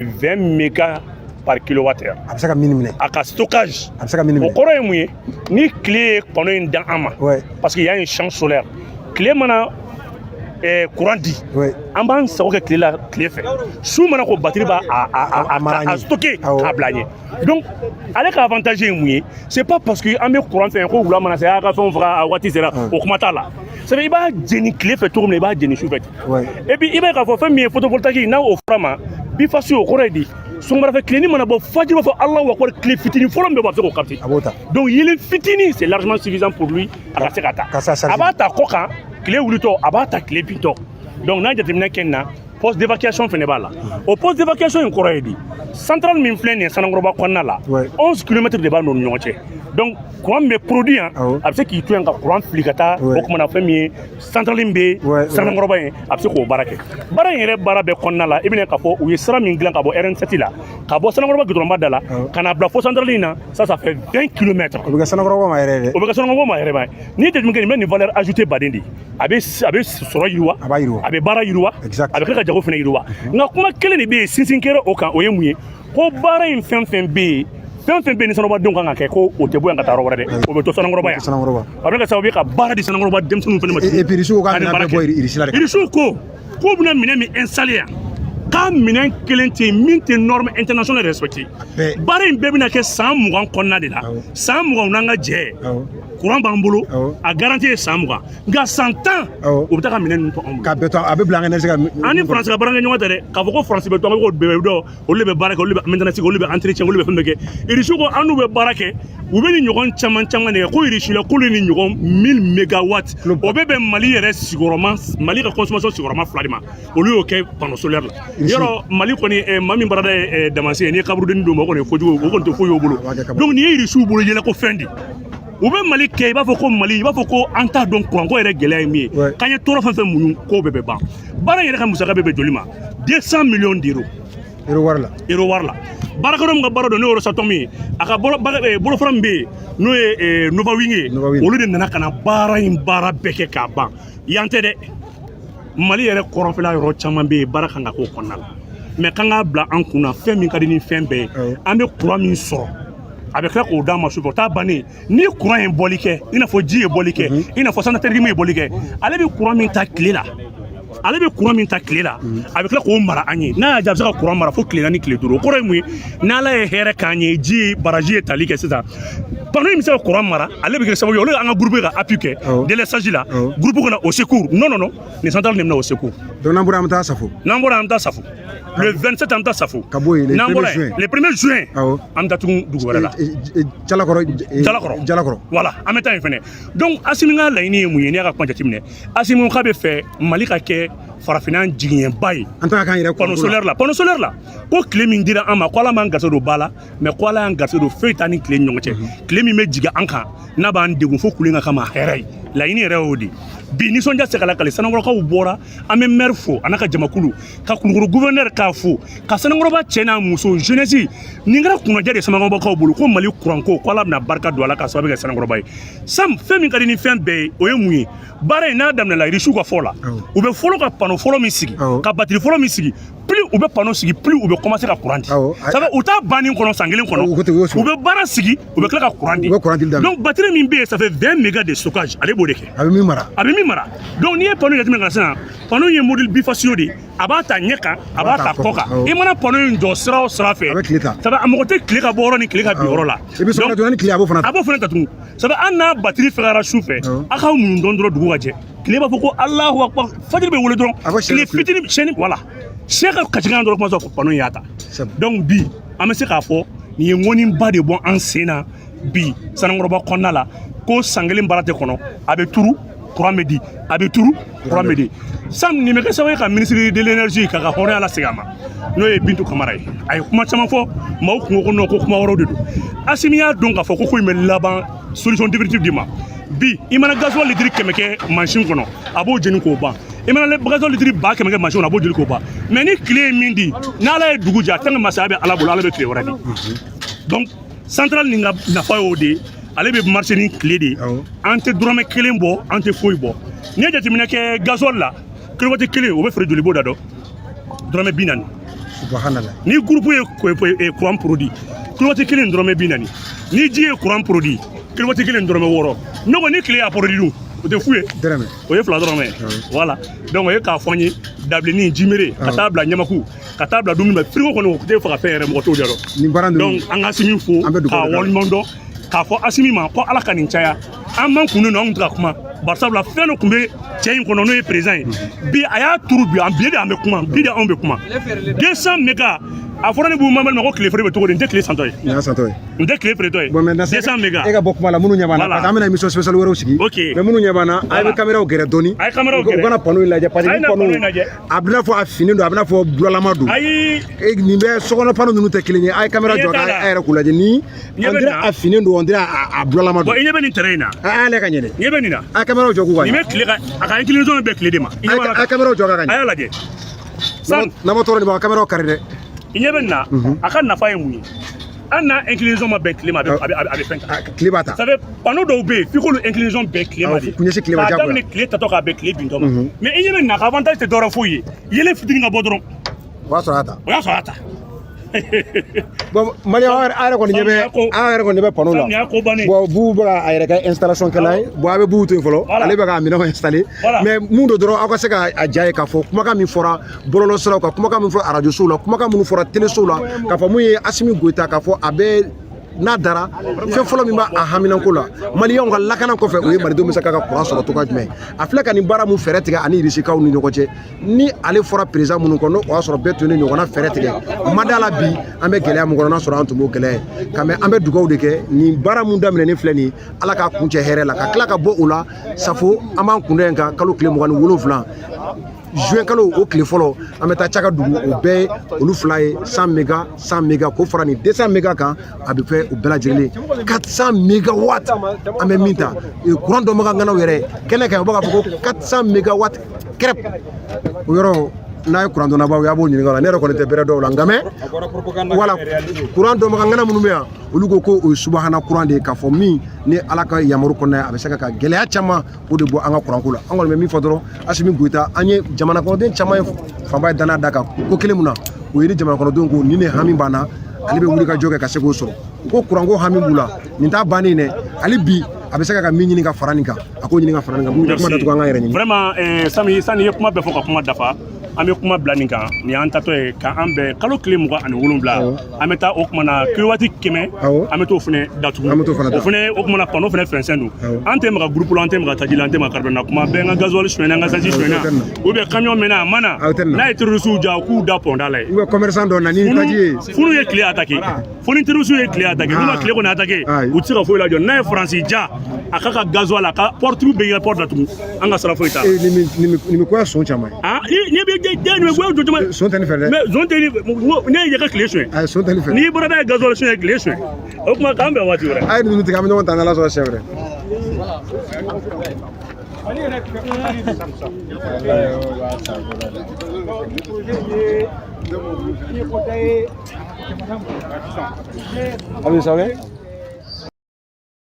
20 méga par kilowattheure. A bɛ se ka min minɛ. A ka stockage. A bɛ se ka min O minɛ. kɔrɔ ye mun ye? Ni tile ye panneau in dan an ma, parce qu'il y a une champ solaire, tile mana courant di, an b'an sago kɛ tile la tile fɛ. Su mana ko, batterie b'a a a a A mara a, an a ɲɛ. stocké Awɔ. k'a bila ɲɛ. Donc ale ka avantage ye mun ye? C'est pas parce que an bɛ courant fɛ ko wula mana se, a ka fɛnw faga, a waati sera, o kuma t'a la. C'est i b'a jeni tile fɛ cogo min na, i b'a jeni su fɛ ten. Et puis i b'a ye k'a fɔ fɛn min ye photovoltaïque n'a o fɔra ma biface, o kɔrɔ ye di? Sɔgɔmada fɛ tileni mana bɔ, fajiri b'a fɔ Alahu akbar, tile fitinin fɔlɔ min bɛ bɔ, a bɛ se k'o capter. A b'o ta. Donc yelen fitinin, c'est largement suffisant pour lui, a ka se ka ta. Ka se a charger. A b'a ta kɔ kan tile wulitɔ, a b'a ta tile bintɔ. Donc n'a jateminɛ kɛ nin na, poste d'évacuation fɛnɛ b'a la. O poste d'évacuation in kɔrɔ ye di? Centrale min filɛ nin ye Sanankɔrɔba kɔnɔna la, 11 kilomètres de b'a n'u ni ɲɔgɔn cɛ. Donc courant min bɛ produit yan, a bɛ se k'i to yan ka courant fili ka taa. O kumana fɛn min ye centrale min bɛ Sanankɔrɔba yen, a bɛ se k'o baara kɛ. Baara in yɛrɛ, baara bɛɛ kɔnɔna la, i bɛna k'a fɔ u ye sira min dilan ka bɔ RN7 la, ka bɔ Sanankɔrɔba goudron da la, ka na bila fo centrale in na, ça fait 20 kilomètres. O bɛ kɛ Sanankɔrɔba ma yɛrɛ dɛ. O bɛ kɛ Sanankɔrɔba ma yɛrɛ ba ye. N'i ye jateminɛ kɛ, nin bɛ nin valeur ajoutée baden de ye. A bɛ sɔrɔ yiriwa. A b'a yiriwa. A bɛ baara yiriwa. Exact. A bɛ kɛ ka jago fana yiriwa. Nka kuma kelen de bɛ yen, sinsin kɛra o kan, o ye mun ye? Ko baara in, fɛn fɛn bɛ yen, fɛn fɛn bɛ yen ni Sanankɔrɔbadenw kan ka kɛ, ko o tɛ bɔ yan ka taa yɔrɔ wɛrɛ dɛ, o bɛ to Sanankɔrɔba yan. Sanankɔrɔba. A bɛ kɛ sababu ye ka baara di Sanankɔrɔba denmisɛnninw fana ma. Et puis Irisiw ko k'a Ka nin minɛn baara bɛɛ bɔ kɛ. Irisi la de. Irisiw ko k'u bɛna minɛn min installé yan, k'a minɛn kelen tɛ yen min tɛ norme internationale respecté. Bɛɛ. Baara in bɛɛ bɛna kɛ san 20 kɔnɔna de la. San 20 n'an ka jɛ, courant b'an bolo. A garantie ye san 20, nka san 10, u bɛ taa ka minɛn ninnu to anw bolo. K'a bɛɛ to, a bɛ bila an ka énergie ka. An ni Faransi ka baara kɛ ɲɔgɔn tɛ dɛ, k'a fɔ ko Faransi bɛ to, an bɛ k'o bɛɛ dɔn, olu de bɛ baara kɛ, olu de bɛ maintenance kɛ, olu de bɛ entretien, olu de bɛ fɛn bɛɛ kɛ. Irisiw ko an n'u bɛ baara kɛ, u bɛ ni ɲɔgɔn caman caman de kɛ, ko Irisi la k'olu ni ɲɔgɔn 1000 mégawatts, o bɛ bɛn Mali yɛrɛ sigiyɔrɔma, Mali ka consommation sigiyɔrɔma fila de ma. Olu y'o kɛ panneau solaire la. Yɔrɔ Mali kɔni, maa min baarada ye damase ye, n'i ye kaburudenni d'o ma, o kɔni ye kojugu ye, o kɔni tɛ foyi y'o bolo. A b'a kɛ kaburu. Donc nin ye Irisiw bolo yɛlɛko fɛn de ye. U bɛ Mali kɛ i b'a fɔ ko Mali, i b'a fɔ ko an t'a dɔn kuranko yɛrɛ gɛlɛya ye min ye. K'an ye tɔɔrɔ fɛn fɛn muɲu, k'o bɛɛ bɛ ban. Baara in yɛrɛ ka musaka bɛ bɛn joli ma? 200 millions d'euros. Euro wari la. Euro wari la. Baarakɛyɔrɔ min ka baara don, n'o ye Rosatom ye, a ka bolofara min bɛ yen, n'o ye Novawing ye, Novawing. olu de nana ka na baara in baara bɛɛ kɛ k'a ban. Yan tɛ dɛ, Mali yɛrɛ kɔrɔnfɛla yɔrɔ caman bɛ yen, baara kan ka k'o kɔnɔna la. Mais k'an k'a bila an kunna, fɛn min ka di ni fɛn bɛɛ ye, an bɛ courant min sɔrɔ, a bɛ tila k'o d'an ma sufɛ, o t'a bannen. Ni courant ye bɔli kɛ, i n'a fɔ ji ye bɔli kɛ, i n'a fɔ sanatɛrimi ye bɔli kɛ, ale bɛ courant min ta tile la, ale bɛ courant min ta tile la, a bɛ tila k'o mara an ye. N'a y'a diya, a bɛ se ka courant mara fo tile 4, tile 5. O kɔrɔ ye mun ye? N'Ala ye hɛrɛ k'an ye, ji ye barrage ye tali kɛ sisan, panneau in bɛ se ka courant mara. Ale bɛ kɛ sababu ye, olu y'an ka groupe ka appui kɛ délestage la, groupe kana au secours. Non, non, non, nin centrale de bɛ na au secours. Donc n'an bɔra, an bɛ taa Safo. N'an bɔra, an bɛ taa Safo le 27, an bɛ taa Safo. Ka bɔ yen, le N'an bɔra 1er yen, juin. Le 1er juin, an bɛ taa tugun dugu wɛrɛ la. Jalakɔrɔ. Jalakɔrɔ. Jalakɔrɔ. Voilà, an bɛ taa yen fɛnɛ. Donc Asimi ka laɲini ye mun ye? N'i y'a ka kuma jateminɛ, Asimi k'a bɛ fɛ Mali ka kɛ farafinna jigiɲɛba ye. An taga k'an yɛrɛ Panneau kɔnɔ. solaire la, panneau solaire la, ko tile min dira an ma, ko Ala m'an garisɛgɛ don ba la, mais ko Ala y'an garisɛgɛ don foyi t'an ni tile ni ɲɔgɔn cɛ. Tile min bɛ jigin an kan, n'a b'an degun fo kule ka kama hɛrɛ ye, laɲini yɛrɛ y'o de. Bi nisɔndiya tɛ se ka lakale. Sanankɔrɔkaw bɔra, an bɛ maire fo, a n'a ka jamakulu, ka Kulukoro gouverneur k'a fo, ka Sanankɔrɔba cɛ n'a muso, jeunesse. Nin kɛra kunnadiya de ye Sanankɔrɔbakaw bolo, ko Mali kuranko, ko Ala bɛna barika don a la k'a sababu kɛ Sanankɔrɔba ye. Sam, fɛn min ka di ni fɛn bɛɛ ye, o ye mun ye? Baara in n'a daminɛna, Irisiw ka fɔ la, u bɛ fɔlɔ ka panneau fɔlɔ min sigi, ka batterie fɔlɔ min sigi, plus u bɛ panneau sigi, plus u bɛ commencer ka courant di. Ça fait u t'a banni kɔnɔ san kelen kɔnɔ. U ko ten, u y'o sɔrɔ. U bɛ baara sigi, u bɛ tila ka courant di. U bɛ courant dili daminɛ. Donc batterie min bɛ yen, ça fait 20 mégas de stockage, ale b'o de kɛ. A bɛ min mara. A bɛ min mara. Donc n'i ye panneau jateminɛ ka na sisan, panneau ye modèle bifaciaux de ye, a b'a ta ɲɛ kan, a b'a ta kɔ kan. I mana panneau in jɔ sira o sira fɛ, A bɛ tile ta. Ça fait a mɔgɔ tɛ tile ka bɔ yɔrɔ ni tile ka bin yɔrɔ la. I bɛ sɔgɔma Donc, joona ni tile, a b'o fana ta. A b'o fana ta tugun. Ça fait hali n'a batterie fɛgɛyara su fɛ, aw k'aw muɲu dɔɔni dɔrɔn, dugu ka jɛ, tile b'a fɔ ko Alahu akbar, fajiri bɛ wele dɔrɔn, A fɔ sɛ tile bɛ kule. fitinin sɛni, voilà, sɛ ka kasikan dɔrɔn, kuma sɔrɔ panneau in y'a ta. C'est bon. Donc bi an bɛ se k'a fɔ nin ye ŋɔniba de bɔ an sen na bi Sanankɔrɔba kɔnɔna la, ko san kelen baara tɛ kɔnɔ, a bɛ turu, courant bɛ di, a bɛ turu, courant bɛ di. Sam, nin bɛ kɛ sababu ye ka ministre de l'énergie k'a ka hɔrɔnya lasegin a ma, n'o ye Bintu Kamara ye. A ye kuma caman fɔ, maaw kun ko non, ko kuma wɛrɛw de don. Asimi y'a dɔn k'a fɔ ko in bɛ laban solution définitive di ma. Bi i mana gasoil litre 100 kɛ mansin kɔnɔ, a b'o jeni k'o ban. I mana gasoil litre 100 000 kɛ mansin kɔnɔ, a b'o jeni k'o ban. Mais ni tile ye min di, n'Ala ye dugu jɛ, a tant que masaya bɛ Ala bolo, Ala bɛ tile wɛrɛ di. Donc centrale nin ka nafa y'o de ye, ale bɛ marcher ni tile de ye. An tɛ dɔrɔmɛ kelen bɔ, an tɛ foyi bɔ. N'i ye jateminɛ kɛ gasoil la, kilowatt kelen o bɛ feere joli? B'o da dɔn, dɔrɔmɛ 40. Subhanallah. Ni groupe ye courant produit, kilowatt kelen dɔrɔmɛ 40. Ni ji ye courant produit, kilowatt kelen dɔrɔmɛ 6. Ne ko ni tile y'a produit dun, o tɛ fu ye? Dɛrɛmɛ. O ye 2 dɔrɔmɛ. Voilà, donc o ye k'a fɔ n ye dabilenni jimere ka taa bila ɲamaku ka taa bila dumuni ma frigo kɔnɔ, o tɛ faga fɛn yɛrɛ, mɔgɔ t'o ɲɛ dɔn. Nin baara ninnu. Donc an ka Asimi fo An bɛ dugawu k'a de k'a la. waleɲuman dɔn, k'a fɔ Asimi ma ko Ala ka nin caya. An man kun don, anw tɛ ka kuma, barisabula fɛn dɔ tun bɛ cɛ in kɔnɔ, n'o ye président ye. Bi a y'a turu, bi an bi de an bɛ kuma, bi de anw bɛ kuma. 200 méga, a fɔra ne Bubu Mamadu ma ko tile feere bɛ cogo di? N tɛ tile santɔ ye. Nin y'a santɔ ye. N tɛ tile feeretɔ ye. Bon, maintenant 200 méga. E ka bɔ kuma la, minnu ɲɛ b'an na, Voilà. parce que an bɛna émission spéciale wɛrɛw sigi. Ok. Mais minnu ɲɛ b'an na, a bɛ Voilà. caméraw gɛrɛ dɔɔni. A ye caméraw U gɛrɛ. kana panneau in lajɛ, parce que A ye ni na panneau panneau in lajɛ. a bɛna fɔ a finen don, a bɛna fɔ bulalama don. Ayi. E, nin bɛ sokɔnɔ panneau ninnu tɛ kelen ye. A ye caméra Ɲɛ jɔ t'a ka la. a yɛrɛ k'u lajɛ ni Ɲɛ on bɛ dirait nin na. a finen don, on dirait a bulalama Bon, don. i ɲɛ bɛ nin terrain in na. A y'a lajɛ ka ɲɛ dɛ. Ɲɛ bɛ nin na. A ye caméraw jɔ k'u ka Nin ɲɛ. bɛ tile ka a ka inclinaison bɛ tile de ma. I ɲɛ b'a la. A ye caméraw jɔ ka A ɲɛ. y'a lajɛ san. N'a ma tɔɔrɔ nin b'a caméraw kari dɛ. I ɲɛ bɛ nin na, a ka nafa ye mun ye? Hali n'a inclinaison ma bɛn tile ma, a bɛ fɛn ta. A tile b'a ta. Ça fait panneau dɔw bɛ yen f'i k'olu inclinaison bɛn tile ma de. Awɔ, kun ɲɛsin tile ma, K'a diyagoya. daminɛ tile tatɔ k'a bɛn tile bintɔ ma. Mais i ɲɛ bɛ nin na, a ka avantage tɛ dɔwɛrɛ foyi ye, yelen fitinin ka bɔ dɔrɔn. O b'a sɔrɔ a y'a ta. O y'a sɔrɔ a ta. Bon, maliyɛn, aw yɛrɛ kɔni ɲɛ bɛ, aw yɛrɛ kɔni ɲɛ bɛ panneau la. Nin y'a ko bannen. Bon, Bubu bɛ ka a yɛrɛ kɛ installation kɛla ye. Bon, a bɛ Bubu to yen fɔlɔ. Voilà. Ale bɛ k'a minɛnw installer. Voilà. Mais mun don dɔrɔn, aw ka se ka a ja ye k'a fɔ kumakan min fɔra bɔlɔlɔ siraw kan, kumakan min fɔra arajo sow la, kumakan minnu fɔra telesow la, k'a fɔ mun ye Asimi Goyita, k'a fɔ a bɛ n'a dara fɛn fɔlɔ min b'a a haminanko la maliyɛnw ka lakana kɔfɛ, o ye malidenw bɛ se k'a ka kuran sɔrɔ cogoya jumɛn. A filɛ ka nin baara mun fɛɛrɛ tigɛ ani irisikaw ni ɲɔgɔn cɛ, ni ale fɔra président minnu kɔ, n'o o y'a sɔrɔ bɛɛ tun ye ɲɔgɔnna fɛɛrɛ tigɛ, ma da la bi an bɛ gɛlɛya mun kɔnɔ, n'a sɔrɔ an tun b'o gɛlɛya ye. Ka mɛ an bɛ dugawu de kɛ, nin baara mun daminɛnen filɛ nin ye, Ala k'a kuncɛ hɛrɛ la, ka tila ka bɔ o la. Safo, an b'an kun da yen kan kalo tile 27 juin kalo, o tile fɔlɔ, an bɛ taa caka dugu. O bɛɛ ye olu fila ye 100 méga, 100 méga, k'o fara nin 200 méga kan, a bɛ fɛ o bɛɛ lajɛlen 400 mégawatt. An bɛ min ta courant dɔnbaga ŋanaw yɛrɛ kɛnɛ kan, u bɛ k'a fɔ ko 400 mégawatt crêpe. O yɔrɔ n'a ye courant dɔnnabaw ye, a b'o ɲininka o la. Ne yɛrɛ kɔni tɛ bɛrɛ dɔw la, nka mɛ wala courant dɔnbaga ŋana minnu bɛ yan, olu ko ko o ye subahana courant de ye, k'a fɔ min ni Ala ka yamaru kɔnɔna ye, a bɛ se ka gɛlɛya caman o de bɔ an ka courant ko la. An kɔni bɛ min fɔ dɔrɔn, Asimi Goyita, an ye jamana kɔnɔden caman ye, fanba ye danaya da kan ko kelen mun na, o ye ni jamana kɔnɔdenw ko nin de hami b'an na, ale bɛ wuli ka jɔ kɛ ka se k'o sɔrɔ. U ko courant ko hami b'u la, nin t'a bannen dɛ. Hali bi a bɛ se ka min ɲini ka fara nin kan, a k'o ɲini ka fara nin kan. Kuma datugu, an ka yɛrɛ ɲini. Vraiment, Sami, sani i ye kuma bɛɛ fɔ ka kuma dafa, an bɛ kuma bila nin kan. Nin y'an tatɔ ye k'an bɛn kalo tile 27, an bɛ taa o kuma na kilowatt 100. An bɛ t'o fɛnɛ datugu. An bɛ t'o fana da. O fɛnɛ, o kuma na panneau fɛnɛ fɛnsɛn don. Awɔ. An tɛ maga groupe la, an tɛ maga taji la, an tɛ maga carburant na. Kuma bɛɛ n ka gasoil sonyɛna, n ka essence sonyɛna, O tɛ nin na. ou bien camion mɛnna a ma na. O tɛ nin na. N'a ye terroriste ja, u k'u da pɔnda la ye. Ou bien commerçant dɔ na ni taji ye. Funu ye tile attaqué, fo ni terroriste ye tile attaqué, n'u ma tile kɔni attaqué, Ayi. u tɛ se ka foyi lajɔ. N'a ye Faransi ja, a ka gasoil, a ka porte bɛɛ, ka porte datugu, an ka sara foyi t'a la. Ee, nin bɛ ko son caman ye. Ah, ni bɛ den nin bɛ goya jɔ caman. Son tɛ nin fɛ dɛ. Mais zon tɛ ni ne ye ka tile suɲɛ. Ayi, son tɛ nin fɛ. N'i bɔra n'a ye gasoil suɲɛ, tile suɲɛ, o tuma k'an bɛn waati wɛrɛ. A ye ninnu tigɛ, an bɛ ɲɔgɔn ta n'Ala sɔrɔ siɲɛ wɛrɛ. A bɛ sɛbɛn.